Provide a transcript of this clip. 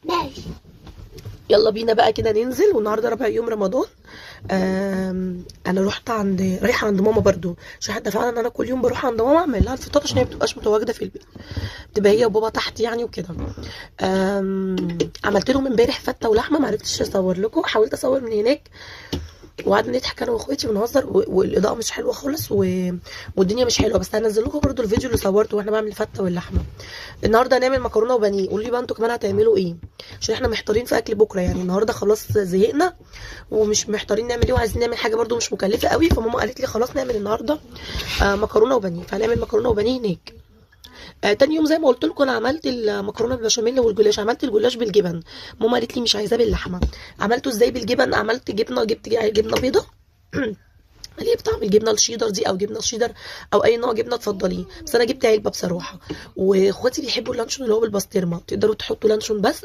ماشي. يلا بينا بقى كده ننزل. والنهارده رابع يوم رمضان. انا رحت عند، رايحة عند ماما برضو، عشان حتى فعلا انا كل يوم بروح عند ماما اعمل لها الفطار، عشان هي بتبقاش متواجدة في البيت، بتبقى هي وبابا تحت يعني وكده. عملت لهم امبارح فته ولحمه، ما عرفتش اصور لكم، حاولت اصور من هناك وقعدنا نضحك انا واخواتي ونهزر، والاضاءة مش حلوة خالص والدنيا مش حلوه، بس هنزل لكم برضو الفيديو اللي صورته واحنا بعمل الفته واللحمة. النهارده هنعمل مكرونه وبانيه. قولوا لي بقى انتوا كمان هتعملوا ايه، عشان احنا محتارين في اكل بكره يعني. النهارده خلاص زهقنا ومش محتارين نعمل ايه، وعايزين نعمل حاجة برضو مش مكلفة قوي، فماما قالت لي خلاص نعمل النهارده مكرونه وبانيه، فهنعمل مكرونه وبانيه هناك. تاني يوم زي ما قلت لكم انا عملت المكرونه بالبشاميل والجلاش. عملت الجلاش بالجبن، ماما قالت لي مش عايزاه باللحمه. عملته ازاي بالجبن؟ عملت جبنه، جبت جبنه بيضة اللي هي بطعم الجبنة الشيدر دي، او جبنه الشيدر، او اي نوع جبنه تفضليه، بس انا جبت علبة بصراحة. واخواتي بيحبوا اللانشون اللي هو بالبسطرمه، تقدروا تحطوا لانشون بس